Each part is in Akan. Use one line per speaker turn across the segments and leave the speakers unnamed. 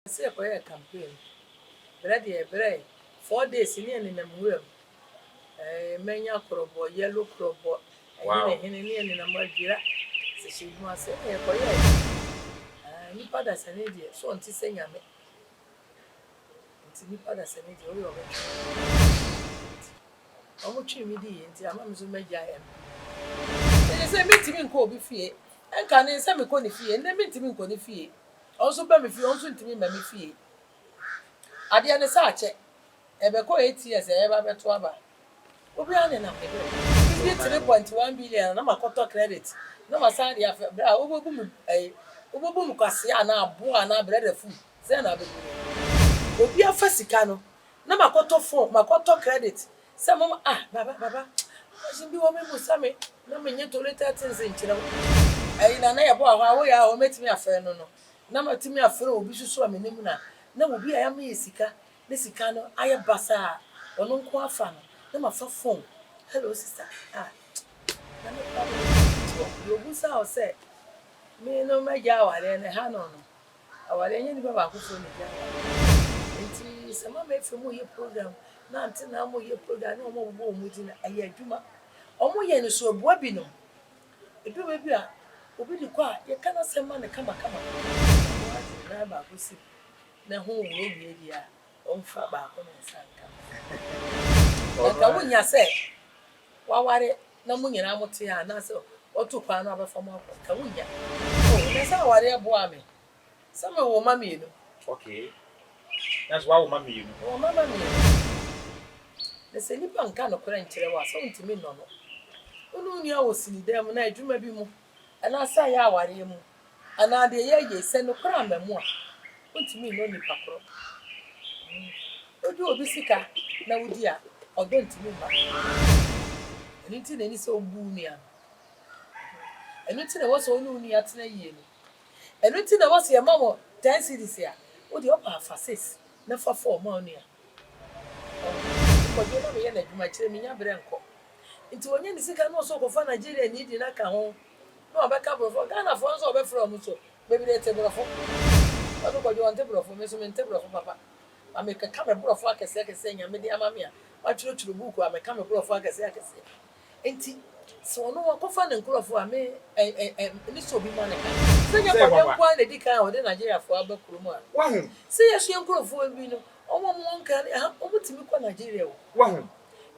Sɛ yɛkɔyɛɛ campaign no, berɛ deɛ yɛbrɛɛ, 4 days ne yɛnenam nwura mu. Ɛɛ mɛnya korɔbɔ, yellow korɔbɔ, ɛhene hene ne yɛnenam adwira sɛ hyɛ mu ase ne yɛkɔyɛɛ. Ɛɛ nipa dasani deɛ, so ɔnte sɛ Nyame. Nti nipa dasani deɛ, woyɛ ɔbɛtwe. Nti ɔmo twee me diiɛ nti ama me nso mɛgyae MP. Ɛyɛ sɛ mentumi nkɔ obi fie. Ɛnka ne sɛ mekɔ ne fie, nnɛ mentumi nkɔ ne fie. Ɔno nso ba me fie, ɔno nso ntumi mma me fie. Adeɛ ne sɛ akyɛ. Ɛbɛkɔ 8 years a ɛbɛba abɛto aba. Obiara nenam ne berɛ. Medi 3.1 billion na makɔtɔ credit na masan de afɛ berɛ a wobɛbu me ɛyi, wobɛbu me kwasea anaa aboa anaa brɛda fu sɛ na abɛbu me. Obi afa sika no na makɔtɔ phone, makɔtɔ credit sɛ moma, ah, baba baba machine bi wɔ me musa me na menye tolerated things nkyerɛ wo. Ɛyi na na yɛbɔ hɔ a woyɛ a wɔmɛtumi afrɛ no na matumi afrɛ obi soso a menim na obi a yɛama yɛ sika ne sika no ayɛ basa a ɔno nko afa no na mafa phone, "Hello, sister." Ah, na me pa deɛ obusa wo sɛ me no mɛgya awareɛ no ha no, awareɛ nyɛ nipa baakofoɔ na gya awareɛ. Nti sɛ mama efe mu yɛ program na ante na mo yɛ program na ɔmo bobɔ ɔmo ti na ɛyɛ adwuma ɔmo yɛ no so ebua binom. Ebi wɔ bi a obi de kɔ a yɛka n'asɛm ma no kamakama, ɔmo ade nan baako si na ho wuro wie deɛ a ɔmfa baako ne nsa nka na nka wonya sɛ waware na mo nyinaa mo te a anaasɛ ɔto kwan no abɛfa mo akɔ nka wonya o na sɛ awareɛ boa me sɛ mewɔ mma mmienu.
Okay. Nanso wawo ma mmienu.
Mewɔ mma mmienu na sɛ nnipa nka nokorɛ nkyerɛ wo a, sɛ wontumi nnɔ no. Wo ne wo nua wɔ sini mu na adwuma bi mu anaasɛ ayɛ awareɛ mu anaa deɛ yɛyɛ sɛ nokorɛ ama mu a, wontumi nnɔ nipa korɔ. Wodi obi sika na wodi a, ɔdɔ ntumi mma. Ɛno nti na ɛni sɛ wobu wo nua no. Ɛno nti na ɛwɔ sɛ wo ne wo nua tena yie no. Ɛno nti na ɛwɔ sɛ yɛma wɔ 10 cedis a, wode ɔpa afa six na fa four ma wo nua. Kɔdwo na meyɛ n'adwuma kyerɛ menya berɛ nkɔ nti wɔnyɛ ne sika na ɔsɛ ɔkɔfa Nigeria ni di n'aka ho na ɔbɛka borɔfo. Ghanafoɔ nso ɔbɛfrɛ ɔmo so bebree te borɔfo. Ɔno Kɔdwo ɔnte borɔfo, me nso mente borɔfo papa ma mekeka me borɔfo akɛseɛ akɛseɛ Nyame de ama me a matwerɛtwerɛ buuku a meka me borɔfo akɛseɛ akɛseɛ. Nti sɛ ɔno wakɔfa ne nkurɔfoɔ a me ɛ ɛ ɛ ne sɛ obi ma ne ka sɛ nyɛ
Sɛ
Kɔdwo
mama.
nko ara na edi kan a ɔde Nigeriafoɔ aba kurom a
Wahu.
sɛ yɛsua nkurɔfoɔ bi no, ɔmo a ɔmo wɔ Nkran ɛha, ɔmo tumi kɔ Nigeria o.
Wahu.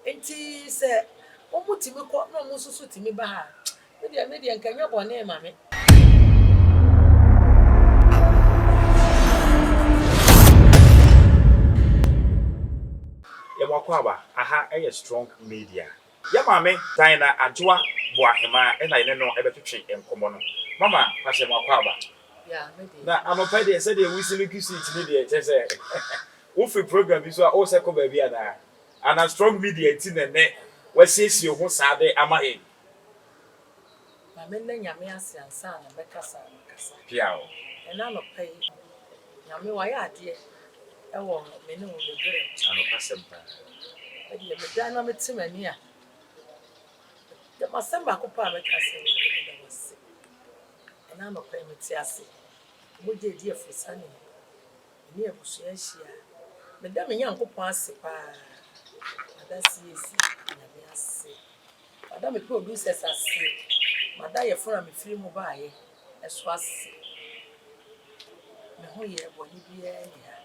Nti sɛ ɔmo tumi kɔ na ɔmo nso so tumi ba ha, me deɛ nka nyɛ bɔne ma me.
Yɛmɔ akɔ aba aha, ɛyɛ Strong Media. Yɛ maame Diana Adwoa Boahema ɛna yɛne no ɛbɛtwetwe nkɔmmɔ no. Mama pahyɛ mo akɔ aba.
Ya, me deɛ.
Na anɔpa deɛ, sɛdeɛ wosi no suit ne deɛ, kyerɛ sɛ wofiri program bi so a wosɛ kɔ baabi anaa ana Strong Media nti na nnɛ wasiesie ho saa de ama yɛn?
Ma me nna Nyame ase ansa na mɛkasa makasa.
Pia o.
Ɛna anɔpa yi, Nyame wayɛ adeɛ ɛwɔ me ne wo me berɛ.
Anɔpa sɛm paa.
Ɛdeɛ meda na mete m'ani a dɛm asɛm baako pa a mɛka sɛ, Awurade, meda wo ase. Ɛna anɔpa yi mete ase, mogya edi afurusa ne mu, me ne abusua ahyia. Meda me Nyankopɔn ase paa. Mada CAC Nyame ase, mada me producers ase, mada yɛfo a mefiri mu baayɛ ɛso ase. Me ho yɛ bɔne biara ni ha,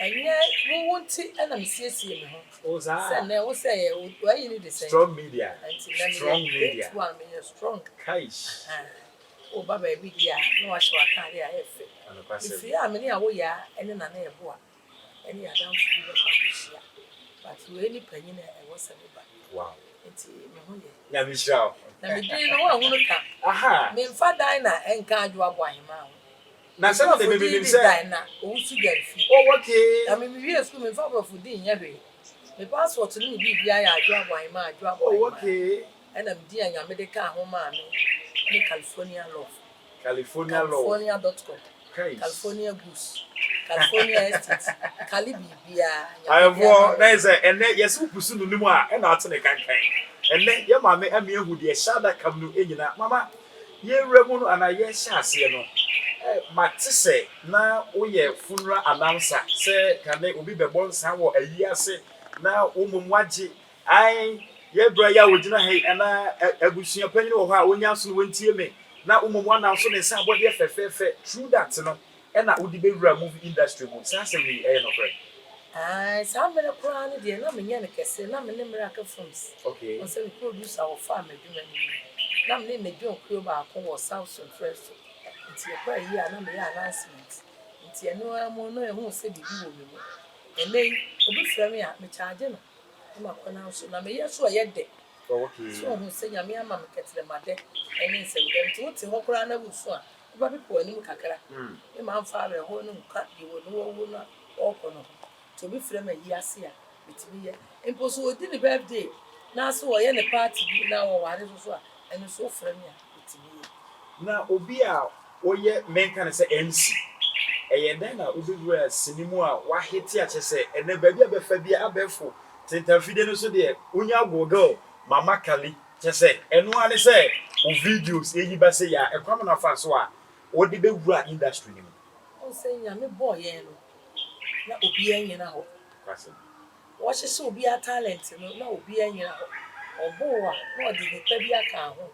ɛnyɛ wowo nti ɛna mesiesie me ho.
O saa.
Sɛ nnɛ wo sɛ yɛ wayi ne de sɛ
Strong Media.
Nti na
Strong
meyɛ
Media.
great one, meyɛ strong.
Kaish.
Woba baabi di a na wahyɛ w'ataade a ɛyɛ fɛ.
Anɔpa sɛm.
Mfiri a me ne a woyɛ a ɛne Nana Ɛboa ɛne adamfo bi bɛkɔ akɔhyia, but wei ne panyin a ɛwɔ sɛ meba. Nti me ho yɛ.
Nyame hyira wo.
Na me din no woahunu ka. Memfa dan na ɛnka Adwoa Boahemaa ho.
Na sɛ mede
Borɔfo din
memenim
de
sɛ
dan na Owusu Gyamfi.
Oh, okay.
Na me mewie sukuu, memfa borɔfo din nyɛ hwee. Me passport no ne biribiara yɛ Adwoa Boahemaa, Adwoa
Oh.
Boahemaa. Ɛna me din a Nyame de kaa ho maa me ne California Love.
California Love.
California.com.
Kaish.
California Goose, California Estate, Cali biribiara.
Ayɛfoɔ na yɛ sɛ ɛnɛ yɛsɛ wopusu no no mu a ɛna ate ne kankan. Ɛnɛ yɛ maame ama ehu deɛ ɛhyɛ adaka mu no nyinaa. Mama, yɛwura mu no anaa yɛhyɛ aseɛ no. Mate sɛ na woyɛ funeral announcer, sɛ kane obi bɛbɔ nsa wɔ ayi ase na wo mmom woagye. Ae, yɛn bra yi a ogyina ha yi, anaa abusua panyin wɔ hɔ a onya aso na wantie me, na wo mmom woannounce ne nsa abɔdeɛ fɛfɛɛfɛ. True that no, ɛna wode bɛwura movie industry mu. Saa asɛm yi, ɛyɛ nokorɛ?
Ae, saa mmerɛ koraa no deɛ na menyɛ no kɛse, na me ne Miracle Films, wɔn sɛ me producer wɔfaa m'adwuma no mu, na me ne ne dwonkuo baako wɔ South Sunfreso, nti yɛkɔ ayie a na meyɛ announcement, nti ɛno ara mu na ɛhuu sɛ biribi wɔ me mu. Ɛnnɛ yi, obi frɛ me a, me charge no na makɔ nanso na meyɛ so ɛyɛ dɛ. So wohu sɛ Nyame ama me kɛtrɛmadɛ ne nsɛmdɛ nti wote hɔ koraa na wusu a, wobɛpepa w'anim kakra. Me mamfa awerɛhow no nka deɛ wɔne wawu no a ɔrekɔ no ho. Nti obi frɛ me ayi ase a, metumi yɛ. Mpo sɛ ɔdi ne birthday na sɛ wɔyɛ ne party bi na wɔware nso so a, ɛno nso wofrɛ me a, metumi yɛ.
Na obi a ɔyɛ menka no sɛ MC, ɛyɛ dɛn na wobɛwura sini mu a wahete a kyerɛ sɛ ɛnɛ baabi a bɛfa biara abɛɛfo tentanfidie no so deɛ wonya google Mama Kali kyerɛ sɛ ɛno ara ne sɛ wo videos ɛyi ba sei a ɛkwan bɛn na wofaa so a wode bɛwura industry no mu?
Wohu sɛ Nyame bɔɔ yɛn no na obiara nnyina hɔ. Wɔhyehyɛ obiara talent no na obiara nnyina hɔ. Ɔbɔ wo a na ɔde nipa bi aka ho.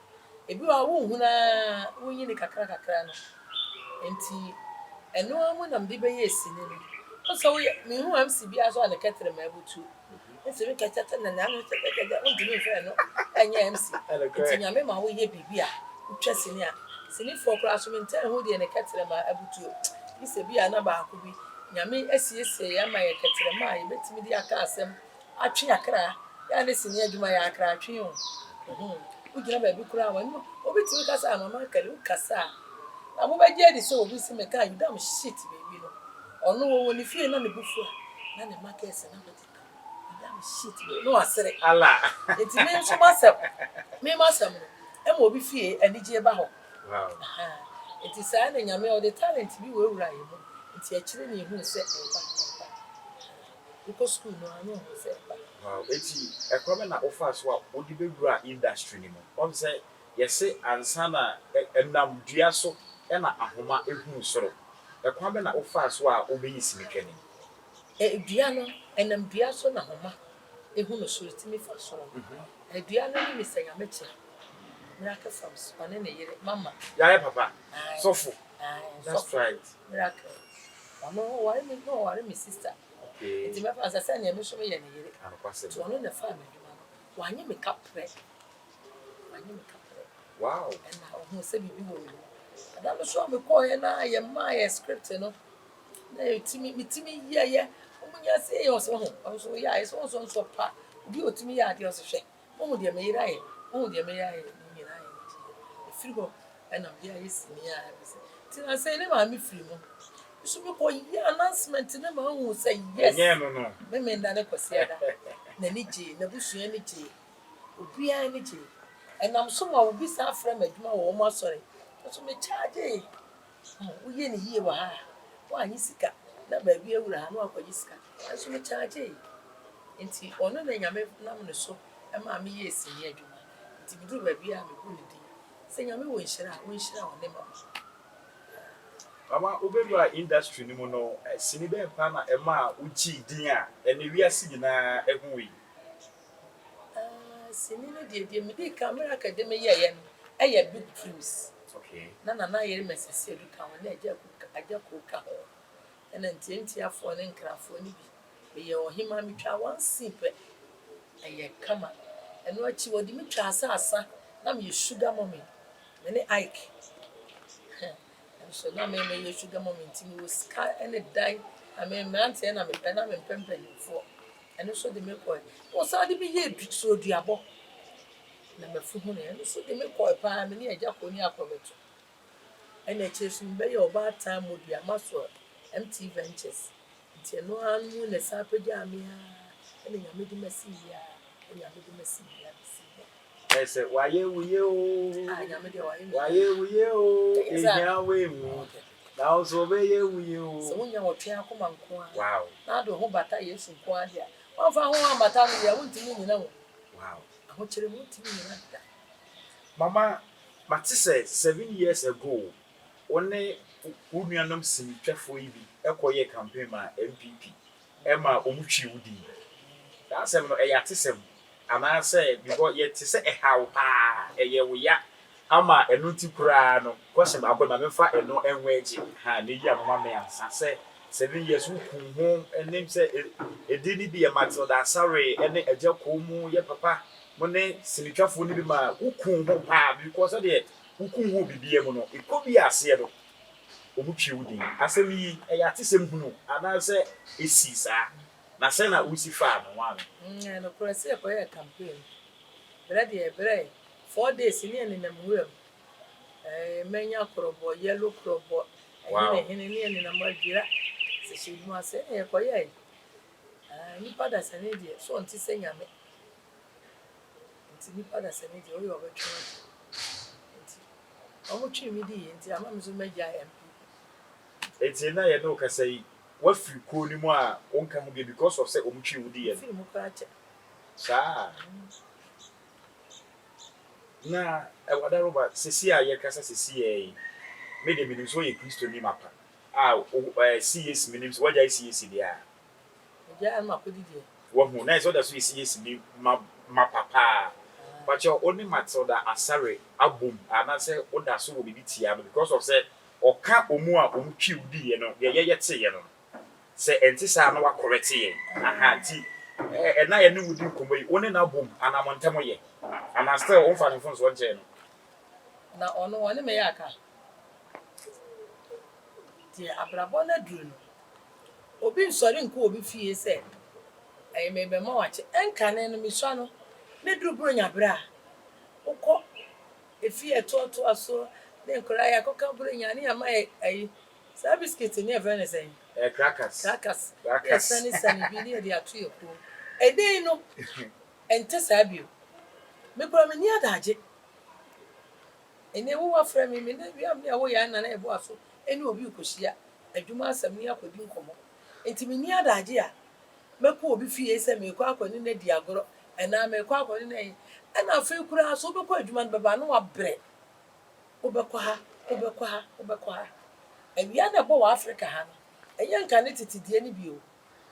Ebi wɔ hɔ a wonhunu ara, wonyini kakra kakra no. Nti ɛno ara mu na mede bɛyɛɛ sini no. Wohu sɛ woyɛ, menhuu MC biara nso a ne kɛtrɛma abutu. Ntumi kɛkyɛkyɛ na n'ano kyɛkyɛkyɛ wontumi mfa ɛno ɛnyɛ MC. Nti Nyame ma woyɛ biribi a wotwa sini a sinifoɔ koraa so mentaa nhu deɛ ne kɛtrɛma abutuo gye sɛ bi a na baako bi. Nyame asiesie yɛn ama yɛ kɛtrɛma a yɛbɛtumi de aka asɛm atwe akra. Yɛ a ne sini adwuma yɛ akra twe o. Wogyina baabi koraa a w'anim obi tumi ka sɛ ah Mama Kelly wokasa a na mobɛgye adi sɛ obi se mekaa you damn shit baabi no ɔno ɔwɔ ne fie na ne bo fu a na ne mma kɛse na mede na wasere. Nti me nso m'asɛm, me m'asɛm no, ɛma obi fie anigyeɛ ba hɔ. Nti saa na Nyame ɔde talent bi wurawura yɛn mu, nti akyire na yɛhuu sɛ ɛreba, ɛreba. Wokɔ sukuu no ara na wohu sɛ ɛreba.
Wow, enti ɛkwan bɛn na wofaa so a wode bɛwuraa industry no mu? Woahu sɛ yɛse ansa na ɛnam dua so na ahoma hunu soro. Ɛkwan bɛn na wofaa so a wobɛyɛ sinitwani?
Dua no, ɛnam dua so na homa hu no soro, ɛtumi fa soro no. Dua no ne Mister Nyamekyɛ, Miracle Farms, ɔne ne yere, Mama.
Yayɛ papa, sɔfo, that's
sɔfo,
right.
Miracle. Ɔno ɔware me, na ɔware me sister. Nti mɛfa no sɛ sɛdeɛ me nso meyɛ ne yere. Nti ɔno na ɛfaa m'adwuma no. Wanyɛ me kaprɛ. Wanyɛ me kaprɛ. Ɛna ɔhuu sɛ biribi wɔ me mu. Ɛda no so a mekɔeɛ na yɛmaa yɛ script no, Na yɛtumi, metumi yɛeɛ. Wɔn nyinaa sɛ yɛ ɔsɛ ho, ɔno nso ɔyɛ ayɛ sɛ ɔnso nso ɔpa. Obi a ɔtumi yɛ adeɛ ɔsɛ hwɛ, wohu deɛ me yere ayɛ, wohu deɛ me yere ayɛ, ne nyinaa yɛ ne deɛ. Ɛfiri hɔ ɛna mede ayɛ sini a ɛbɛsɛ. Nti na sɛ ne maame firi mu, nso mekɔ yɛ announcement ne ma ɔhu sɛ yes,
Ɛnyɛ no no.
me menda ne Kwasiada. N'ani gyee, n'abusua ani gyee, obiara ani gyee. Ɛnam so ma obi san frɛ me adwuma wɔ wɔn asɔre. Nso me chargee. Woyɛ no yie wɔ ha a, woannye sika na baabi awura ha na woakɔgye sika. Nanso mekyagyee. Nti ɔno na Nyame nam ne so maa meyɛɛ sini adwuma. Nti meduru baabi a mebɔ ne din. Sɛ Nyame wɔ nhyira a, ɔnhyira ɔne mama.
Mama, wobɛwuraa industry no mu no, sini bɛn paa na ɛmaa wogyee din a ɛnnɛ wiase nyinaa hu wo yi?
Ah, sini no deɛ, deɛ medii kan, Miracle de me yɛeɛ no yɛ Big Dreams. Na Nana Yerima Sesiedu ka ho, na Agya Aku, Agya Koo ka ho, ɛna Ntiantiafoɔ ne Nkrafoɔ no bi. Meyɛɛ ɔhemaa, metwaa one scene pɛ, ɛyɛɛ kama. Ɛno akyi wɔde me twaa sɛ asa, na meyɛ sugar mummy, me ne Ike. Nso na me meyɛ sugar mummy nti mewɔ sika ne dan, na me mmeranteɛ na mepɛ, na mempɛ mpanimfoɔ. Ɛno nso de me kɔe. Na wɔsan de me yɛɛ du soroduabɔ. Na m'afu hunui. Ɛno nso de me kɔe paa, me ne Agya Koo ne Akorɔbɛto. Ɛna akyire nso mebɛyɛɛ ɔbaatan modua, Maxwell, MT Ventures. Nti ɛno ara mu na ɛsan pagyaa me ara, ɛna Nyame de me asi yie ara, ɛna Nyame de me asi yie abɛsi nnɛ.
Ɛyɛ sɛ wayɛ wo yie oo,
Ah, Nyame deɛ wayɛ me yie.
wayɛ wo yie oo,
Ɛyɛ sɛ
ehia woanwu. Na wo nso ɔbɛyɛ wo yie oo.
Sɛ wonya ɔtwe akoma nko ara,
Wow.
na ade wo ho bata Yesu nko ara deɛ a, woamfa ho ammata no deɛ a, wontumi nnyina o.
Wow.
Ahokyere mu, wontumi nnyina da.
Mama, mate sɛ 7 years ago, wo ne. Wo nuanom sinitwafoɔ yi bi kɔyɛɛ campaign maa NPP ma wɔn twee wo din. Saa asɛm no ɛyɛ atesɛm anaasɛ because yɛte sɛ ɛha wo paa, ɛyɛ wo ya ama ɛno nti koraa no question baako no ma memfa ɛno nwɛgye ha na yi ano ma me ansa sɛ 7 years wo kum ho ɛne sɛ ɛdin no bi yɛ Matilda Asare ɛne Agya Koo mu yɛ papa mo ne sinitwafoɔ no bi ma wo kum ho paa because sɛdeɛ wo kum ho biribiara mu no ɛkɔ bi aseɛ no wɔn twe wo din. Asɛm yi, ɛyɛ atesɛm hunu anaasɛ esii saa? Na sɛn na wosi faa no? Maame.
Ɛyɛ nokorɛ sɛ yɛkɔyɛɛ campaign. Berɛ deɛ yɛbrɛɛ, 4 days ne yɛnenam nwura mu. Ɛɛ mɛnya korɔbɔ, yellow korɔbɔ, ɛhene hene ne yɛnenam adwira sɛ hyɛ mu ase ne yɛkɔyɛɛ. Ɛɛ nipa dasani deɛ, so ɔnte sɛ Nyame. Nti nipa dasani deɛ, woyɛ ɔbɛtwe wo adi. Nti wɔn twee me diiɛ nti ama me nso mɛgyae NPP.
Enti na yɛne wo kasa yi, woafiri kuo no mu a wonka ho bio because of sɛ wɔn twee wo diiɛ no?
Mefiri mu koraa kyɛ.
Saa. Na ɛwɔ Roba, sisi a yɛkasa sisi yɛ yi, me de menim sɛ woyɛ Kristoni mapa a CAC menim sɛ woagyae CAC deɛ a.
Megyae no makɔdi deɛ.
Wahu, na ɛsɛ woda so yɛ CAC ni ma mapa paa. Pakyɛ wo ne Matilda Asare abom anaasɛ woda so wɔ biribi tia no because of sɛ ɔka ɔmu a ɔmu twi wo diiɛ no deɛ yɛyɛ teeɛ no sɛ ɛnte saa na wakɔrɛte yɛn aha nti ɛna yɛne wo di nkɔmmɔ yi, wo ne no abom anaa mo ntam yɛ anaa still womfa ne mfonsoɔ nkyɛn no?
Na ɔno ɔne me yɛ aka deɛ abrabɔ no aduru no, obi nsɔre nkɔ obi fie sɛ ɛyɛ mebɛma wakyɛ. Ɛnkane no mesua no ne duru Buronya berɛ a wokɔ efie ɛtoatoa so ne nkwadaa yɛakɔka Buronya ne yɛama yɛ ayi saa biscuit ne yɛfrɛ no sɛn?
Crackers.
Crackers.
Crackers.
Yɛsane sane bi ne yɛde ato yɛ kurom. Ɛdɛn no ɛnte saa bio. Mekura m'ani adagye. Ɛnɛ wo wafrɛ me, me ne wiam ne a woyɛ ana na yɛbɔ aso ɛne obi rekɔhyia adwuma asɛm ne akɔdi nkɔmmɔ. Nti menni adagye a mɛkɔ obi fie sɛ merekɔ akɔne no adi agorɔ ɛnaa merekɔ akɔne no ayi. Ɛna afei koraa so wobɛkɔ adwuma no bɛba na wabrɛ. Wobɛkɔ ha, wobɛkɔ ha, wobɛkɔ ha. Awia na ɛbɔ wɔ Africa ha no, ɛnyɛ nka ne tete deɛ no bio.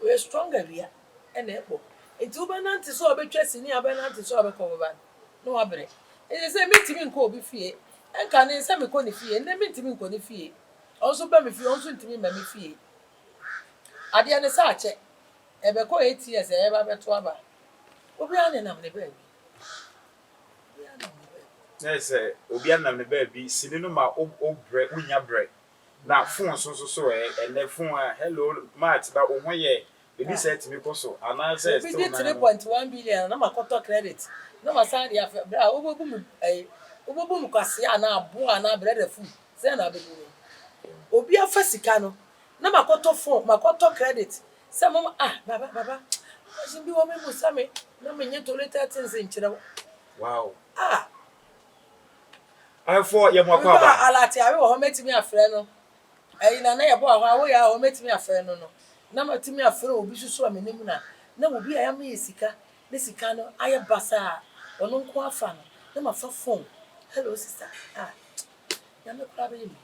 Ɔyɛ strong awia ɛna ɛbɔ. Nti wobɛnante sɛ wobɛtwa sini a wobɛnante sɛ wobɛkɔ bɛba no na wabrɛ. Ɛsɛ sɛ mentumi nkɔ obi fie. Ɛnka ne sɛ mekɔ ne fie, nnɛ mentumi nkɔ ne fie. Ɔno nso ba me fie, ɔno nso ntumi mma me fie. Adeɛ ne sɛ akyɛ. Ɛbɛkɔ 8 years a ɛbɛba bɛto aba. Obiara nenam ne baabi. Obiara nam ne baabi.
Na sɛ obiara nam ne baabi, sini no ma wo brɛ, wonya brɛ. Na phone so nso so ɛ, ɛnɛ phone a, hello Matt, ba wo ho yɛ, ebi sɛ ɛtumi kɔ so anaasɛ
Obi
still
di
na
3.1 billion na makɔtɔ credit na masan de afɛ brɛ a wobɛbu me ɛyi wobɛbu me kwasea anaa aboa anaa brɛda fu sɛ na abɛbu me. Obi afa sika no na makɔtɔ phone makɔtɔ credit sɛ mama ah baba baba question bi wɔ me busa me na menye to little things nkyerɛ wo. Ah.
Ahwɛfoɔ yɛ mo akɔ
Obi
aba.
ba alate awe wɔ hɔ mɛtumi afrɛ no. Ɛyi na na yɛbɔ hɔ a woyɛ a hɔ mɛtumi afrɛ no no. Na matumi afrɛ obi soso a menim na na obi a yɛama yɛ sika ne sika no ayɛ basaa ɔno nko afa no na mafa phone hello sister, ah, Nyame koraa bɛyɛ me.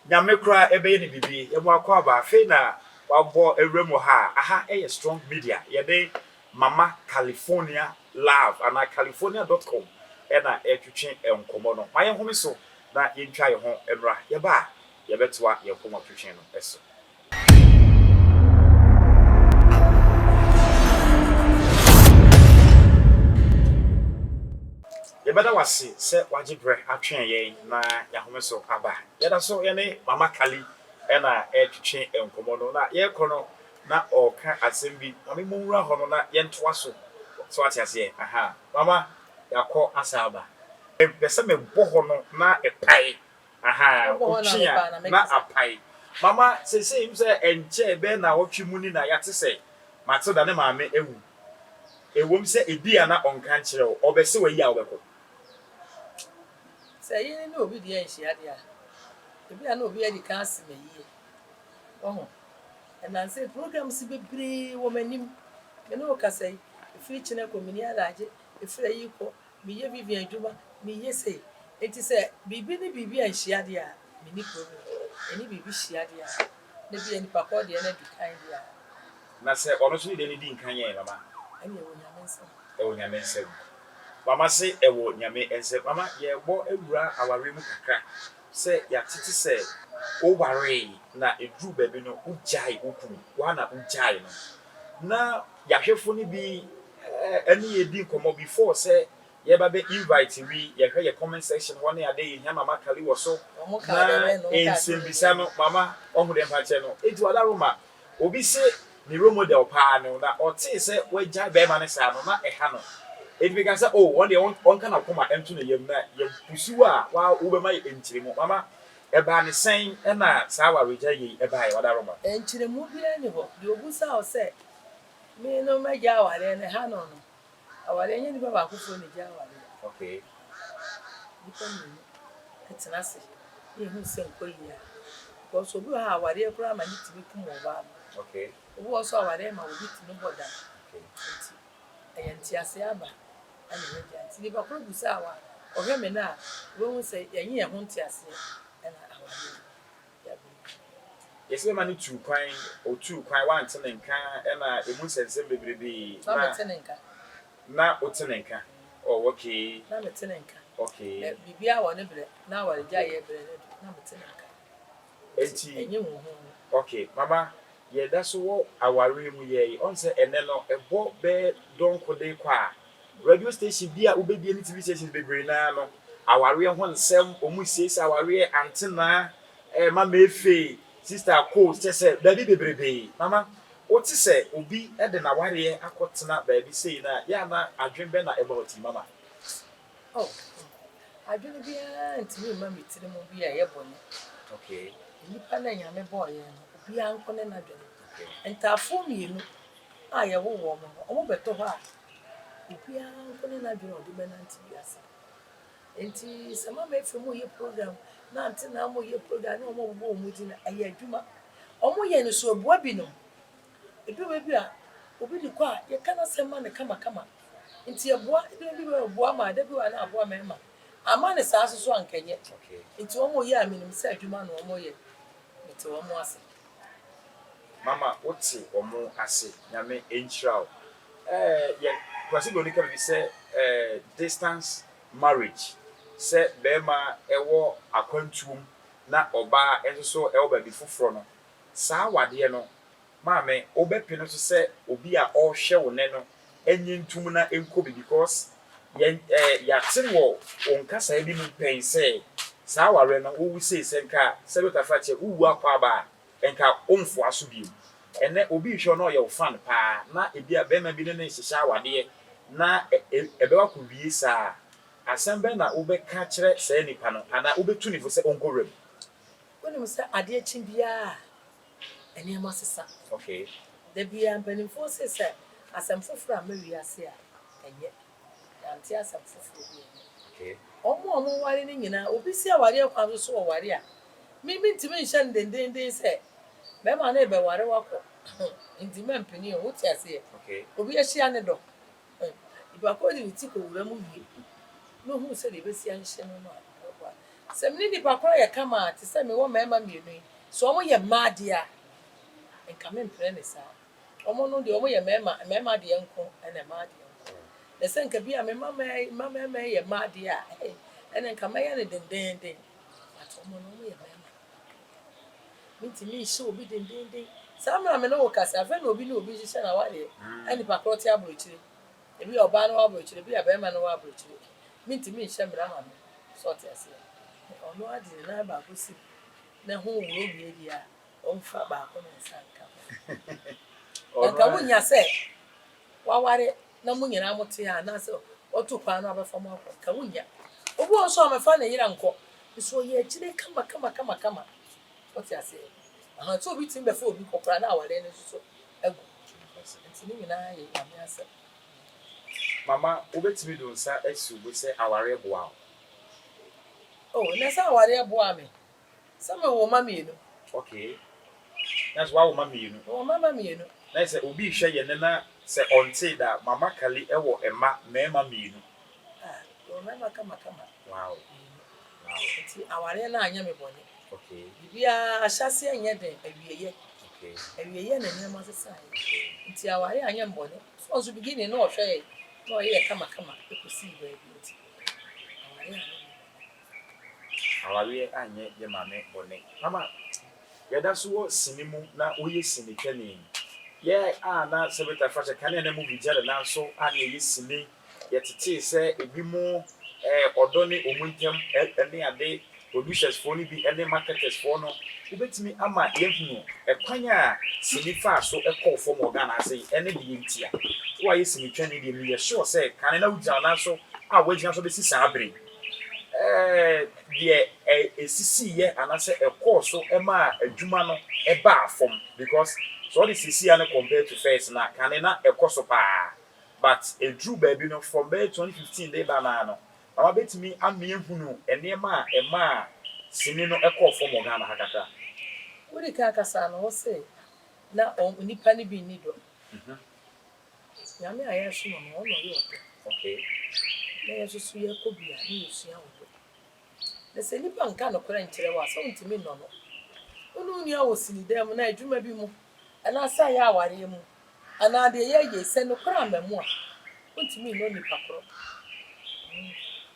Nyame koraa ɛbɛyɛ ne biribi. Yɛ mo akɔ aba. Afei na wabɔ awura mu ha a, aha ɛyɛ Strong Media. Yɛde Mama California Love anaa california.com ɛna ɛtwetwe nkɔmmɔ no. Ma yɛn home so na yɛntwa yɛn ho mmra. Yɛba a yɛbɛtoa yɛn nkɔmmɔ twetwe no so. Yɛbɛda wase sɛ wagye berɛ atwɛn yɛn na yɛahome so aba. Yɛda so yɛne Mama Kali ɛna ɛretwetwe nkɔmmɔ no na yɛrekɔ no na ɔreka asɛm bi. Maame mu nwura hɔ no na yɛntoa so. So ate aseɛ? Aha. Mama, yɛakɔ asa aba. Mepɛ sɛ mebɔ hɔ no na ɛpae. Aha,
Wobɔ hɔ na
wotwe
mepaa
a
na
na
mekasa.
apae. Mama, seesei m sɛ ɛnkyɛe bɛyɛ naawɔtwe mu ni na yɛate sɛ Matilda ne maame awu. Ɛwom sɛ ebi a na ɔnka nkyerɛ wo, ɔbɛse w'ayi a wobɛkɔ.
Sɛ yene ne obi deɛ nhyia deɛ a, ebi a na obi adi kan ase me yie. Wɔho. Ɛnansɛ programs bebree wɔ m'anim. Me ne wo kasa yi, ɛfiri kyena kɔ mini adagye, ɛfiri ayi kɔ, meyɛ Vivian adwuma, meyɛ sei. Nti sɛ biribi ne biribi anhyia deɛ a, menni problem. Yɛne biribi hyia deɛ a, na ebia nipa korɔ deɛ no adi kan deɛ a.
Na sɛ ɔno nso ne deɛ no di nkan ɛ, mama?
Ɛnneɛ ɛwɔ Nyame nsam.
Ɛwɔ Nyame nsam. Mama se ɛwɔ Nyame nsam. Mama, yɛrebɔ awura awareɛ mu kakra. Sɛ yɛatete sɛ wowaree na ɛduruu baabi no wogyae wo kunu, woa na wogyae no. Na yɛahwɛfo no bi ɛne yɛn di nkɔmmɔ before sɛ yɛba bɛ invite wi, yɛhwɛ yɛ comment section hɔ ne ade, yɛhia Mama Kali wɔ so na nsɛmbisa no mama ɔho dɛ mpakyɛ no. Enti Wadaroma, obi se ne role model paa ne wo na ɔtee sɛ wagyae bɛɛma no saa no na ɛha no. Enti meka sɛ oh ɔno deɛ ɔnka nakoma nto ne yam na yɛpusu a wa wobɛma yɛ nkyerɛmu. Mama, ɛbaa ne sɛn ɛna saa awaregyae yei ɛbaeɛ Wadaroma?
Nkyerɛmu biara nni hɔ. Deɛ ɔbusa wo sɛ me no mɛgyae awareɛ no ɛha no no, Awareɛ nyɛ nipa baakofoɔ na ɛgya awareɛ.
Okay.
Nipa mmienu tena ase na ɛhu sɛ nkɔ yie a. Because obi wɔ hɔ a awareɛ koraa ma ne tumi kum ɔbaa no.
Okay.
Obi wɔ hɔ nso awareɛ ma obi tumi bɔ dam.
Okay.
Nti ɛyɛ nteaseɛ aba ɛna yɛgya. Nti nipa korɔ busaa wo a ɔhwɛ me no a wobɛhu sɛ yɛnye yɛn ho nteaseɛ ɛna awareɛ no.
Yɛse bɛma no tuu kwan, otuu kwan wante ne nka ɛna emu nsɛnsɛm bebrebee
Na mete ne nka.
Na wote ne nka oh okay.
Na mete ne nka.
Okay.
Na biribiara wɔ ne brɛ, na awaregyaeɛ brɛ no adu, na mete ne nka.
Enti.
Ɛnyɛ huhuuhu.
Okay, mama yɛda so wɔ awareɛ mu yɛ yi, ɔn sɛ ɛnɛ no ɛbɔ bɛyɛ dɔnko de kɔ a, radio station bi a wobɛbie ne TV stations bebree no ara no, awareɛ ho nsɛm, wɔn resiesie awareɛ, antenaa, eh, mama efe, sister ako, kyɛ sɛ baabi bebrebee. Mama, wote sɛ obi de n'awareɛ akɔtena baabi sei no a, yɛ a na adwene bɛn na ɛba wo tirim, mama?
Oh, adwene biara ntumi mma me tirim bi a ɛyɛ bɔne.
Okay.
Nnipa no a Nyame bɔɔ yɛn no, obiara nko ne n'adwene.
Okay.
Ntaafoɔ mmienu a yɛwo wɔn no, wɔbɛtɔ hɔ a, obiara nko ne n'adwene a ɔde bɛnante wiase. Enti sɛ Mama Efe mo yɛ program na Ante Naa mo yɛ program ne wɔn a wɔbobɔ wɔn din no, ɛyɛ adwuma. Wɔyɛ no so ɛboa binom. Ebi wɔ bi a, obi de kɔ a, yɛka n'asɛm ma no kamakama. Nti ɛboa, ebi bi wɔ ɛboa ma, da bi wɔ a na aboa mmarima. Amma no saa nso so anka ɛnyɛ. Nti wɔn yɛ a menim sɛ adwuma na wɔn yɛ. Mete wɔn ase.
Mama wo te wɔn ase Nyame nhyira wo. Ɛɛ yɛ Kwasi Broni ka biribi sɛ ɛɛ distance marriage sɛ bɛɛma ɛwɔ akwantuom na ɔbaa nso so ɛwɔ baabi foforɔ no saa awadeɛ no Maame, wobɛpene so sɛ obi a ɔrehwɛ wo nnɛ no nnye ntom na nkɔ bi because yɛn eh, yɛate wɔ wo nkasaeɛ bi mu pɛn sɛ saa awareɛ no wowu sei sɛ nka sɛbi Tafrakyɛ wowu akɔ aba a nka womfoa so bio. Ɛnnɛ obi rehwɛ wo na ɔyɛ wo fan paa na ebia barima bi ne no rehyehyɛ awadeɛ na ɛbɛba akɔwie saa a, asɛm bɛn na wobɛka akyerɛ saa nipa no anaa wobɛtu no fo sɛ ɔnkɔ wuram?
Wonim sɛ adeɛ kye biara a, nneɛma sesa.
Okay.
Da biara mpanimfoɔ se sɛ asɛm foforɔ amma wiase a, ɛnyɛ. Yɛante asɛm foforɔ bi ɛnyɛ.
Okay.
Wɔn a wɔware no nyinaa, obi si awareɛ kwan so so ɔware a, me mentumi nhyɛ no dendeenden sɛ bɛrima no rebɛware wo akɔ nti mɛmpene o, wote aseɛ?
Okay.
Obi ahyia ne dɔ. Nipa korɔ de ne ti kɔ wura mu wie na ohuu sɛdeɛ ɛbɛsi ahyehyɛ no no a, ɛbɛboa. Sɛ me ne nipa korɔ yɛ kama a, te sɛ mewɔ mmarima mmienu yi, sɛ wɔyɛ mmaa deɛ a, nka mempene no saa. Wɔn no deɛ wɔyɛ mmarima, mmarima deɛ nko ɛna mmaa deɛ nko. Na sɛ nka bi a me mma mmarima yi yɛ mmaa deɛ a, hey, ɛna nka mɛyɛ no dendeenden. But wɔn no wɔyɛ mmarima. Mentumi nhyɛ obi dendeenden. Saa mmerɛ a me ne wo kasa, afei na obi ne obi hyehyɛ n'awadeɛ, ɛna nipa korɔ te aburokyire. Ebi a ɔbaa no wɔ aburokyire, ebi a barima no wɔ aburokyire. Mentumi nhyɛ mmara ma no. So ɔte aseɛ? Ɔno ara de ne nan baako si mu na ɛho wuro wie deɛ a, ɔmfa baako no nsa nka ho. Na nka wonya sɛ waware na mo nyinaa mote ha anaasɛ ɔto kwan no abɛfa mo akɔ, nka wonya. Obi wɔ hɔ nso a ɔmmɛfa ne yere nkɔ, nso ɔyɛ akyire kama kama kama kama. Wote aseɛ? Aha, sɛ obi tumi bɛfa obi kɔ koraa na awareɛ no nso so agu. Nti ne nyinaa yɛ Nyame asɛm.
Mama, wobɛtumi de wo nsa asi wo bo sɛ awareɛ boa wo?
Oh, na sɛ awareɛ boa me. Sɛ mewɔ mma mmienu.
Okay. Na sɛ woawo mma mmienu.
Mewɔ mma mmienu.
Na sɛ obi rehwɛ yɛn nnɛ na sɛ ɔntee da a, Mama Kali wɔ mma mmarima mmienu.
Ah, mewɔ mmarima kamakama
Wow.
mmienu.
Wow.
Nti awareɛ no anyɛ me bɔne. Biribiara ahyɛaseɛ nyɛ den, awieɛ. Awieɛ na nneɛma sesaeɛ. Nti awareɛ anyɛ me bɔne. So nso beginning na ɔhwɛ yɛn na ɔyɛ yɛ kamakama kɔsii baabi nti awareɛ anyɛ me bɔne.
Awareɛ anyɛ yɛ maame bɔne. Mama, yɛda so wɔ sini mu na woyɛ sinitwani. Yɛ a na Sebeta Fakyɛ kanea na movie gyina ne nan so a na yɛyɛ sini. Yɛtetee sɛ ebinom ɔdɔ ne wɔn ntam ne ade, producers foɔ no bi ne marketers foɔ no. Wobɛtumi ama yɛahunu ɛkwan a sini faa so kɔɔ fam wɔ Ghana ha sei ɛne deɛ nti a woayɛ sinitwani deɛ meyɛ sure sɛ kane na wogyina wo nan so a woagyina so bɛsi saa bere yi. Deɛ ɛsisiiɛ anaasɛ ɛkɔɔ so maa adwuma no baa fam because sɛ wode seesei no compare to first no a, kane na ɛkɔ so paa but ɛduruu baabi no from bɛyɛ 2015 de ba no ara no, mama bɛtumi ama yɛahunu nneɛma a ɛmaa sini no kɔɔ fam wɔ Ghana ha kakra.
Wodi kan kasa no, wose na nnipa no bi nni dɔ. Nyame a yɛsom no, ɔno na ɔyɛ ɔdɔ. Na yɛn nso so yɛkɔ bi a, na yɛsua ɔdɔ. Na sɛ nipa nka nokorɛ nkyerɛ wo a, sɛ wontumi nnɔ no. Wo ne wo nua wɔ sinidan mu, na adwuma bi mu, anaasɛ ayɛ awareɛ mu, anaa deɛ yɛyɛ yi, sɛ nokorɛ amma mu a, wontumi nnɔ nipa korɔ.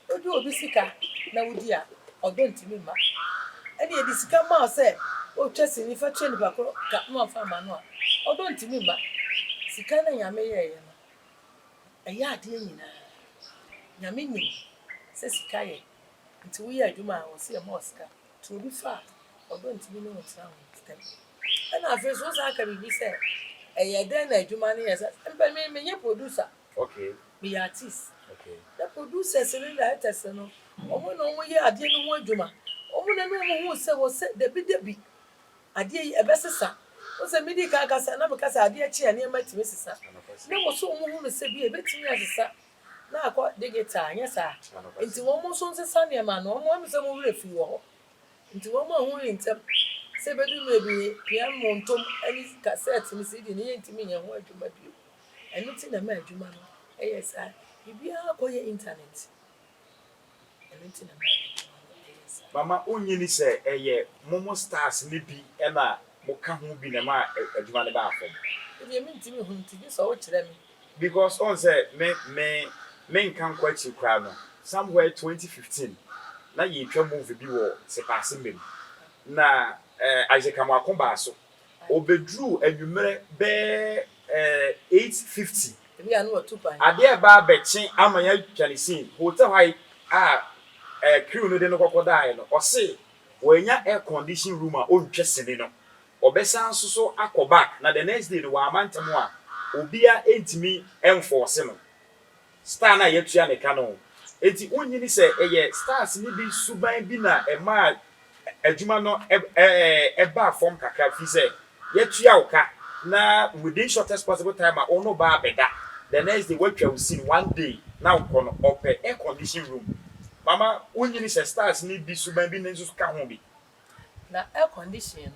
Wodi obi sika na wodi a, ɔdɔ ntumi mma. Ɛnna yɛde sika ma wo sɛ wotwa sini fa tua nipa koro ka na wamfa amma no a, ɔdɔ ntumi mma. Sika no a Nyame yɛeɛ no, ɛyɛ adeɛ nyinaa. Nyame nim sɛ sika yɛ, nti woyɛ adwuma a, ɔse yɛma wo sika. Nti obi fa a, ɔdɔ ntumi ne wo ntena ho ntɛm. Ɛnna afei nso wosan ka biribi sɛ, ɛyɛ dɛn na adwuma no yɛ saa? Mpɛ me, menyɛ producer.
Okay.
Meyɛ artist.
Okay.
Na producers ne directors no, wɔn na wɔyɛ adeɛ no ho adwuma. Wɔn na ne wɔn hu sɛ wɔ sɛ dabi dabi adeɛ yi ɛbɛsesa. Wɔn sɛ medi kan kasa na meka sɛ adeɛ kye a nneɛma tumi sesa. Na wɔ so wɔn hu no sɛ bi ebetumi asesa na akɔ digital nyɛ saa. Nti wɔn nso nsesa nneɛma no wɔn ɛmu sɛ wɔn werɛ firi wɔ hɔ. Nti wɔn a wɔn ntɛm sɛ ebedu mmerɛ bi pia mu ntom ne cassette ne CD no yɛntumi nyɛ ho adwuma bio. Ɛno nti na ɛma adwuma no yɛ saa. Biribiara kɔyɛ internet. Ɛno nti na ɛma adwuma no yɛ saa.
Mama wonnye nni sɛ ɛyɛ mo mo stars no bi na moka ho bi na ɛmaa adwuma no baa fam?
Me deɛ mentumi nhu nti gye sɛ wokyerɛ me.
Because wohu sɛ me me menka nkɔ akyiri koraa no somewhere 2015 na yɛretwa movie bi wɔ Sepaase Mmam na eh, Isaac Amoako baa so. Ɔbɛduruu anwummerɛ bɛyɛ 8:50. Adeɛ reba abɛkye ama yɛatwa ne scene. Hotel hɔ a crew no de no kɔkɔdaeɛ no, ɔse wannya air condition room a ɔntwa sini no. Ɔbɛsan nso so akɔ back na the next day no wamma ntɛm a, obiara ntumi mfɔɔse no. Star no a yɛatua ne ka no. Enti wonnye nni sɛ ɛyɛ stars no bi suban bi na ɛmaa adwuma no baa fam kakra firi sɛ yɛatua wo ka na within shortest possible time a wo ne wo ba abɛda, the next day woatwa wo scene one day na wokɔ no, ɔpɛ air condition room. Mama wonnye nni sɛ stars no bi suban bi nso ka ho bi?
Na air condition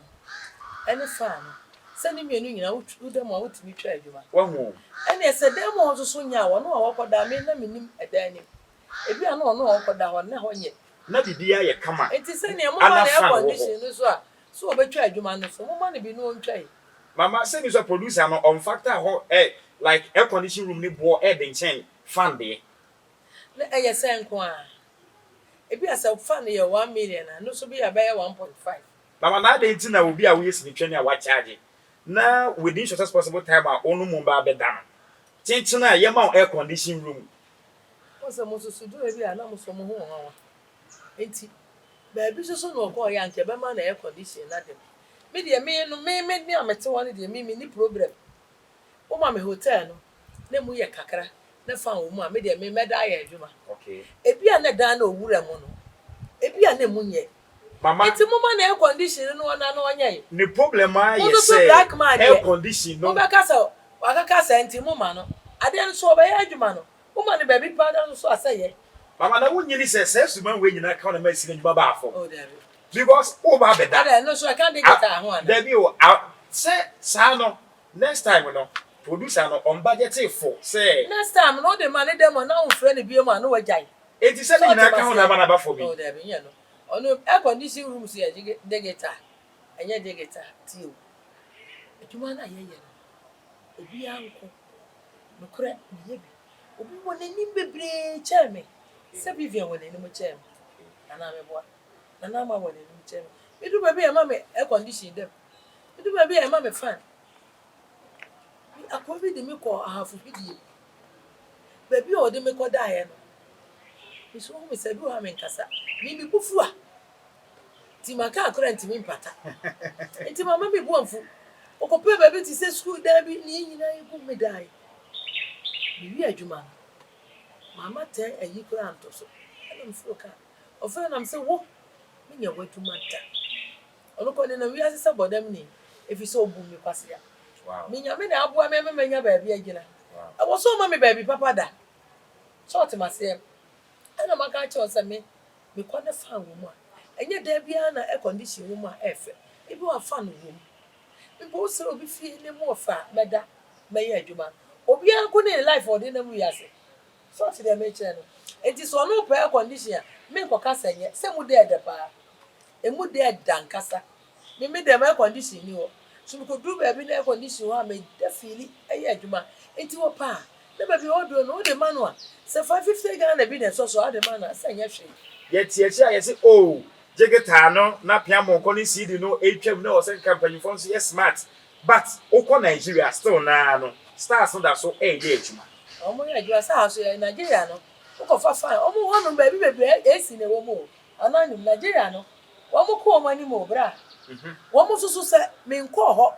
no ne fan no, sɛ ne mmienu nyinaa woda mu a wotumi twa adwuma.
Wahu o.
Ɛnneɛ sɛ dan mu hɔ nso so nyɛ a, ɔno a wakɔda, me na mennim ɛdan no mu. Ebi a na ɔno a ɔkɔda hɔ no, na ɛhɔ nyɛ.
Na biribiara yɛ kama.
Enti sɛdeɛ moma
Ana
no air
fan wɔ hɔ.
condition no so a, so ɔbɛtwa adwuma no so? Momma no bi na ɔntwa yi.
Mama, sɛ bi sɛ producer no ɔnfactor hɔ ɛ like air condition room no boɔ ɛɛden kyɛn fan deɛ.
Na ɛyɛ sɛn nko ara? Ebia sɛ fan no yɛ 1 million a, ɛno nso bi a ɛbɛyɛ 1.5.
Mama, na adɛn nti na obi a woyɛ sinitwani a wakyagye na within shortest possible time a wo no mmom ba abɛda no kyenkyen a yɛma wo air condition room?
Wohu sɛ mo nso so duru baabi a na mo nso mo ho nwanwa. Enti baabi nso so na ɔkɔeɛ a anka ɛbɛma no air condition no ade no. Me deɛ me no me me a mete hɔ no deɛ me menni problem. Woma me hotel no na emu yɛ kakra na fan wɔ mu a, me deɛ me mɛda ayɛ adwuma. Ebia na dan no a owura mu no, ebia na emu nyɛ.
Mama.
Enti momma no air condition no na ɔnna na ɔnyɛ.
Ne problem ara
Mo
yɛ
nso so
sɛ
black man
air
deɛ,
condition no.
mobɛka sɛ wakaka saa nti momma no. Adeɛ no so ɔbɛyɛ adwuma no, woma no baabi pa da no so a sɛ yɛ.
Mama na wonnye ni sɛ saa suban wei nyinaa ka wo na ɛma asi n'adwuma baa fam?
Oh dabi.
Because woreba abɛda.
Adɛn, ɛno nso ɛka digital ho anaa?
Dabi o, a sɛ saa no next time no producer no ɔmbudgetee fo sɛ.
Next time no wode ma no dɛm a na womfrɛ no biom a na wagyae.
Enti sɛ
So
ne
wote
nyinaa ka ho na
maseɛ?
ama no aba fam yi?
Oh dabi, nyɛ no. Ɔno air condition room so yɛ digital, ɛnyɛ digital. Tie o, adwuma no a yɛyɛ no, obiara nko. Nokorɛ, meyɛ bi. Obi wɔ n'anim bebree kyɛn me. Sɛ Vivian wɔ n'anim kyɛn me. Anaa meboa? Nana Ama wɔ n'anim kyɛn me. Medu baabi a ɛma me air condition dam. Medu baabi a ɛma me fan. Akoa bi de me kɔɔ Ahafo fidie. Baabi a ɔde me kɔdaeɛ no, me nso wohu me sɛ bi wɔ hɔ a menkasa. Me me bo fu a, nti maka akora ntumi mpata. Nti mama me bo amfu. Ɔkɔpɛɛ baabi te sɛ sukuu dan bi ne yɛn nyinaa yɛgu me daeɛ. Mewie adwuma no, mamma tɛn ayi koraa anto so. Ɛna meforo kaa. Ɔfrɛɛ nam sɛ wo, menyɛ w'adwuma da. Ɔno kɔ nenam wiase sɛ bɔdamni, efisɛ obu me kwasea. Me Nyame na aboa me ama manya baabi agyina. Ɛwɔ sɛ ɔma me baabi papa da. So ɔte m'aseɛ? Ɛna maka akyerɛ wo sɛ me, mekɔ ne fan wɔ mu a, ɛnyɛ dan biara na air condition wɔ mu a ɛyɛ fɛ. Ebi wɔ a fan wɔ mu. Mpo wosrɛ obi fie na emu wɔ fɛ a, mɛda, mɛyɛ adwuma. Obiara nko ne ne life a ɔde nam wiase. So ɔte deɛ mekyerɛ no? Enti sɛ ɔno repɛ air condition a, menkɔka sɛ nyɛ. Sɛ emu dɛ ɛdɛ paa. Emu dɛ ɛda ankasa. Me me dɛm air condition nni hɔ. So mekoduru baabi na air condition wɔ hɔ a, meda fiili yɛ adwuma. Enti wɔpɛ a, na baabi a ɔduru no, wode ma no a, sɛ 550 Ghana bi na ɛsɔ so a, wode ma no a, sɛ ɛnyɛ hwee.
Yɛte akyire a yɛse oh gye guitar no na pia mɔnkɔ ne CD no retwam na ɛwɔ sɛ nka mpanyinfoɔ nso yɛ smart but wokɔ Nigeria still naa no stars no da so reyɛ adwuma.
Wɔn yɛ adwuma saa nso yɛ Nigeria no wokɔ fa fine wɔn hɔ nom baabi bebree AC na ɛwɔ mu o anaa nim Nigeria no wɔn kɔ wɔn anim o bra wɔn nso so sɛ me nkɔɔ hɔ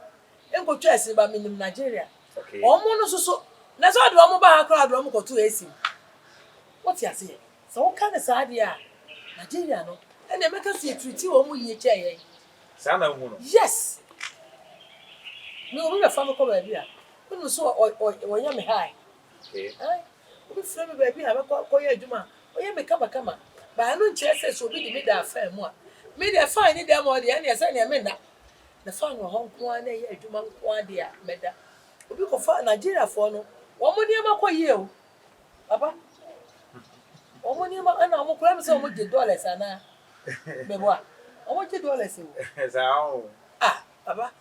nkɔ twa ɛsini ba me nim Nigeria wɔn no nso so na sɛ ɔde wɔn ba ha koraa ɔde wɔn kɔ to AC mu wote aseɛ sɛ woka ne saa deɛ a Nigeria no ɛnna ɛmɛka sɛ yɛ treat wɔn yie kyɛn yɛn.
Saa na wohu no?
Yes! Me obi bɛfa me kɔ baabi a, wonim sɛ ɔyɛ me high.
Okay.
Aye. Obi frɛ me baabi a mɛkɔ akɔyɛ adwuma a, ɔyɛ me kamakama. But ɛno nkyerɛ sɛ sɛ obi de me da afan mu a, me deɛ fine ne deɛ ma ɔdeɛ ɛnneɛ sɛ neɛ menna. Na fine wɔ hɔ nko ara na ɛyɛ adwuma nko ara deɛ a, mɛda. Obi kɔfa Nigeriafoɔ no, wɔn nneɛma kɔ yie o. Papa, wɔn nneɛma ɛna wɔn koraa mi sɛ wɔn gye dollars anaa? Meboa, wɔn gye dollars o.
Saa o.
Ah, papa,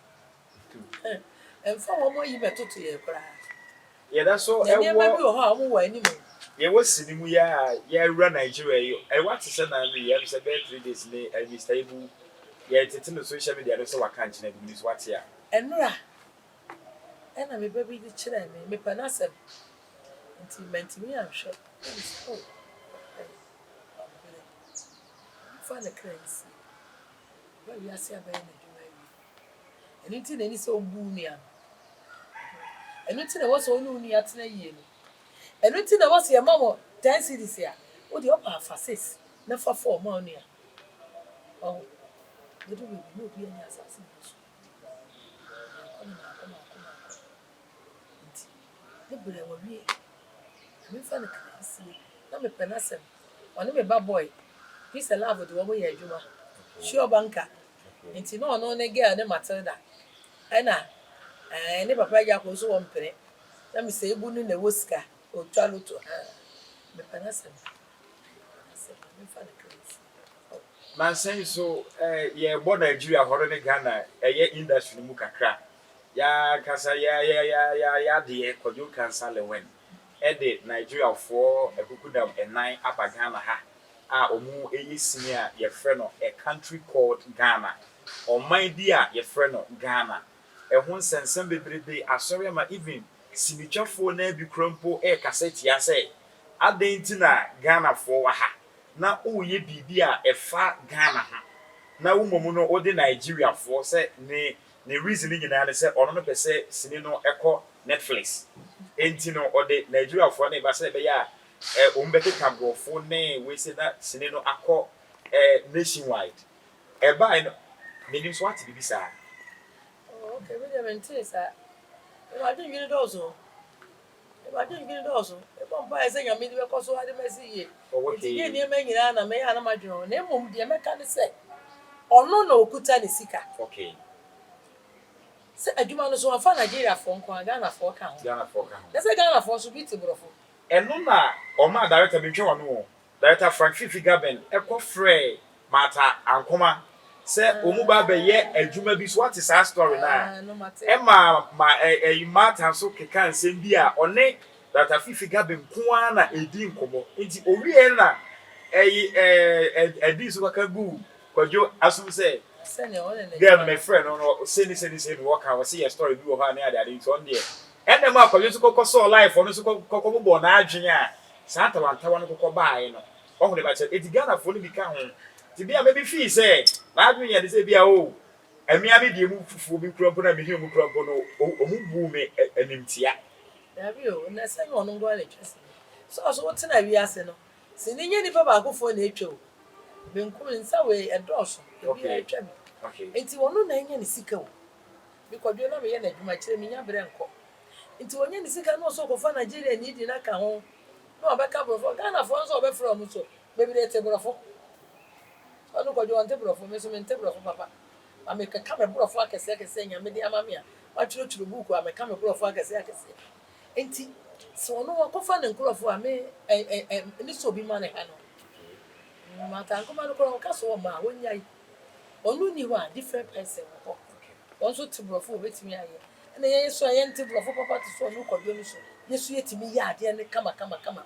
ɛnfa wɔn ayi mɛtoto yɛn koraa.
Yɛda so
Na nneɛma
ɛwɔ
bi wɔ hɔ a wɔn wɔ anim.
Yɛwɔ sini mu yi a yɛawura Nigeria yi, ɛwɔ ate sɛ na mi yɛm sɛ bɛyɛ 3 days ne Mr. Ibu yɛtete no social media no sɛ waka nkyɛn agu mi so wate a.
Ɛnora ɛna me ba bi de kyerɛɛ me, mepɛ n'asɛm nti mantumi anhwɛ. Ɛna me sɛ oh, papa yi, wabrɛ. Ɔmfa ne kra nsie. Ɔba wiase abɛyɛ n'adwuma awie. Ɛno nti na ɛni sɛ wobu wo nua no. Ɛno nti na ɛwɔ sɛ wo ne wo nua tena yie no. Ɛno nti na ɛwɔ sɛ yɛma wɔ 10 cedis a, wode ɔpa afa 6 na fa 4 ma wo nua. Ɔho. Bɛdu baabi na obi anya asase bi so. Yɛkɔ no maako maako maako. Nti, ne berɛ wawie. Na memfa no kra nsie. Na mepɛ n'asɛm. Ɔne me ba boy, Peace and Love de wɔn yɛ adwuma. Sure banker. Nti na ɔno ne girl ne Matilda. Ɛna ɛɛ ne papa agya kɔ nso wɔ mpene. Na Mr. Ibu no na ɛwɔ sika. Ɔtwa lotto. Haa. Mepɛ n'asɛm. Mepɛ n'asɛm. Na memfa no kra nsie. Oh.
Nansa yi so yɛrebɔ Nigeria hɔ no ne Ghana ɛyɛ industry no mu kakra. Yɛankasa yɛ yɛ yɛ yɛ adeɛ Kwadwo Nkansah Lewin de Nigeriafoɔ akukudam nnan aba Ghana ha a wɔyɛ sini a yɛfrɛ no A Country Called Ghana, Ɔman bi a yɛfrɛ no Ghana. Ɛho nsɛnsɛm bebrebe asɔre ama even sinitwafoɔ no ara bi koraa mpo rekasa tia sɛ adɛn nti na Ghanafoɔ wɔ ha na woreyɛ biribi a ɛfa Ghana ho na wo mmom no wode Nigeriafoɔ sɛ ne ne reason no nyinaa ne sɛ ɔno no pɛ sɛ sini no kɔ Netflix enti no ɔde Nigeriafoɔ no reba sɛ ɛbɛyɛ a wɔn bɛkeka nkurɔfo ne wei sɛ na sini no akɔ nationwide. Ɛbae no menim sɛ woate biribi saa.
Oh, okay, me deɛ mentee saa. M'adwendwene dɔɔso o. M'adwendwene dɔɔso. Mebɔ mpaeɛ sɛ Nyame de bɛkɔ so ade masi yie.
Oh,
Nti
okay.
nyɛ nneɛma nyinaa na mɛyɛ a na madwene ho. Na mmom deɛ mɛka ne sɛ, ɔno na ɔkuta ne sika. Sɛ adwuma no so wamfa Nigeriafoɔ nko ara, Ghanafoɔ ka ho.
Ghanafoɔ ka ho.
Na sɛ Ghanafoɔ nso bi te borɔfo.
Ɛno na ɔmaa Director, mentwa w'ano o, Director Frank Fifi Gabin kɔ frɛɛ Martha Ankomah sɛ wɔn ba abɛyɛ adwuma bi so wate saa story no a ɛma ma ɛyi Martha nso keka nsɛm bi a ɔne Dr. Fifi Gabe nko ara na ɛdi nkɔmmɔ nti owie na ɛyi ɛɛ ɛdi nso kaka gu Kwadwo asom sɛ girl no mefrɛ no no sei ne sei ne sei na wɔka wɔse yɛ story bi wɔ hɔ a ne ade ade nti ɔno deɛ ɛna mu a Kwadwo nso kɔkɔ sɔɔ life ɔno nso kɔkɔ bobɔɔ n'adwene a saa ntawantawa no kɔkɔ baeɛ no Wahu ne ba kyɛ. Enti Ghanafoɔ no bi ka ho. Nti bia me fii sɛ n'adwene yɛ ne sɛ bia oh ɛmea me deɛ mu fufuo bi kura mpo na mehia ɔmu kura mpo no ɔmu buu me animtia.
Daabi o, na sɛ nyɛ ɔno nko ara na ɛtwa sini. Sɛ ɔso wotena wiase no, sini nyɛ nipa baakofoɔ na ɛtwa o. Benkum nsa wei ɛdɔɔso, obiara twa bi. Enti ɔno na anya ne sika o. Me kwadwo na meyɛ n'adwuma kyerɛ menya berɛ nkɔ. Nti ɔnya ne sika na ɔsɛ ɔkɔfa Nigeriani de no aka ho na ɔbɛka borɔfo. Ghanafoɔ nso a ɔbɛfrɛ wɔn nso, bebree te borɔfo. Ɔno Kwadwo ɔnte borɔfo, me nso mente borɔfo papa. Ma mekeka me borɔfo akɛseɛ akɛseɛ Nyame de ama me a, matwerɛtwerɛ buuku a meka me borɔfo akɛseɛ akɛseɛ. Nti sɛ ɔno wakɔfa ne nkorɔfoɔ a, me ɛ ɛ ɛ ne sɛ obi ma ne ha no. Matankoma no koraa ɔka sɛ ɔma a, ɔnnyae. Ɔno nni hɔ a, different person wɔ hɔ. Wɔn nso te borɔfo a wɔbɛtumi ayɛ. Ɛna yɛn nso a yɛnte borɔfo papa te sɛ ɔno Kwadwo no so, yɛn nso yɛtumi yɛ adeɛ no kama kama kama.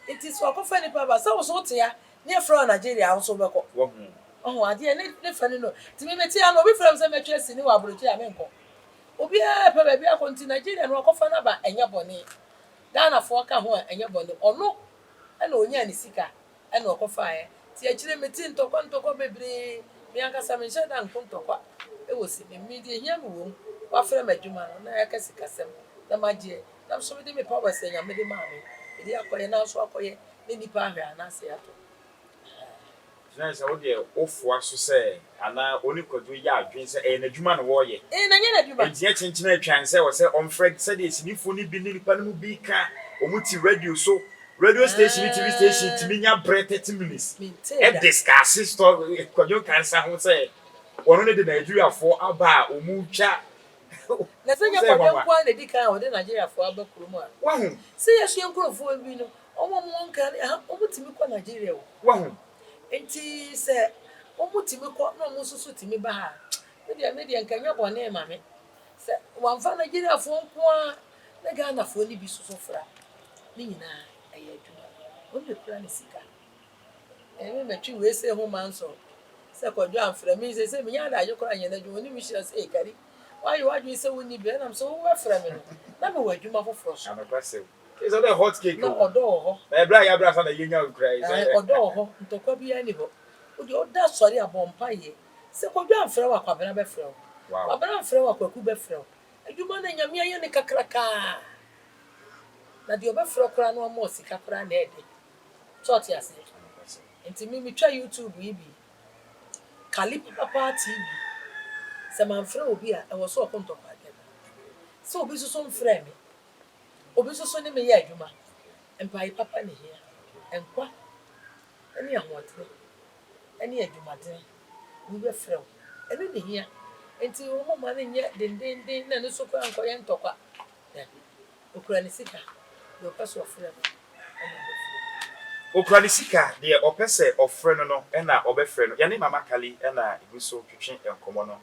Nti sɛ wakɔfa nipa ba, sɛ wo nso wote ha na yɛfrɛ wo Nigeria a, wo nso wobɛkɔ. Wahu adeɛ ne ne fɛ no no. Nti me mete ha no, obi frɛ me sɛ mɛtwa sini wɔ aburokyire a, menkɔ. Obiara pɛ baabi akɔ nti Nigeria no wakɔfa no aba, ɛnyɛ bɔne. Ghanafoɔ ka ho a, ɛnyɛ bɔne. Ɔno na ɔnyaa ne sika ɛna ɔkɔfaeɛ. Nti akyire metee ntɔkwa ntɔkwa bebree. Me ankasa menhyɛ da nko ntɔkwa wɔ sini mu. Me deɛ ɛhia me wɔ mu, wɔafrɛ me adwuma no na yɛaka sikasɛm na magyeɛ na nso mede me powers a Nyame de maa me mede akɔyɛ nanso akɔyɛ na nnipa ahwɛ anaasɛ yɛatɔ.
Nti na kyerɛ sɛ wo deɛ wofoa so sɛ anaa wo ne Kwadwo yɛ adwene sɛ ɛyɛ n'adwuma na wɔreyɛ.
Ee na ɛnyɛ n'adwuma.
Enti ɛkyenkyene atwan sɛ wɔ sɛ ɔmfrɛ sɛdeɛ sinifoɔ no bi ne nnipa no mu bi ka wɔn te radio so Radio station ne TV station tumi nya brɛ 30 minutes discuss story Kwadwo Nkansah ho sɛ wɔn ne de Nigeriafoɔ aba a wɔn retwa.
Na sɛ nyɛ Kwadwo nko ara na edi kan a wɔde Nigeriafoɔ aba kurom a.
Wahu.
Sɛ yɛsua nkurɔfoɔ bi no, wɔn a wɔwɔ Nkran ne ha, wɔtumi kɔ Nigeria o.
Wahu.
Nti sɛ wɔtumi kɔ na wɔn nso so tumi ba ha a, me deɛ me deɛ nka ɛnyɛ bɔne ma me. Sɛ wɔamfa Nigeriafoɔ nko ara ne Ghanafoɔ no bi soso fra ne nyinaa ɛyɛ adwuma. Wɔn na ɛkura ne sika. Ɛne mɛtwe wei sei ho manso sɛ Kwadwo amfrɛ me seesei menya adagye koraa nyɛ n'adwuma ɔne me hyia sɛ ee Kari woayɛ w'adwene sɛ wonni bi ɛnam sɛ wobɛfrɛ me no na mewɔ adwuma foforɔ so.
Anokwasɛm. Sɛ ɔdɔ yɛ hot cake
o. Na ɔdɔ wɔ hɔ.
Na ɛberɛ a yɛabrɛ ansa na yɛnya wo koraa yi sɛ.
Ɔdɔ wɔ hɔ ntɔkwa biara nni hɔ. Wo deɛ woda sɔre a bɔ mpaeɛ Sɛ Kwadwo amfrɛ wo a, Kwabena bɛfrɛ wo. Kwabena amfrɛ wo a, Kwaku bɛfrɛ wo. Adwuma no Nyame ayɛ no kakrakaa. Na deɛ ɔbɛfrɛ wo koraa na wama wo sika koraa na ɛɛdɛ. So ɔte aseɛ? Nti me metwa YouTube yi bi, Kali Papapaa TV. Sɛ mamfrɛ obi a, ɛwɔ sɛ ɔko ntɔkwa deɛ no. Sɛ obi nso so mfrɛɛ me, obi nso so ne me yɛ adwuma. Mpae papa na ɛhia. Nkwa ne ahoɔdene. ne adwumaden, obi bɛfrɛ wo. Ɛno na ehia. Enti wɔmma no nyɛ dendeenden na ɛno nso koraa nkɔyɛ ntɔkwa. Dabi. Okura ne sika, deɛ ɔpɛ sɛ ɔfrɛ no na ɔbɛfrɛ no.
Okura ne sika, deɛ ɔpɛ sɛ ɔfrɛ no no na ɔbɛfrɛ no. Yɛne Mama Kali na ɛgu so twetwe nkɔmmɔ no.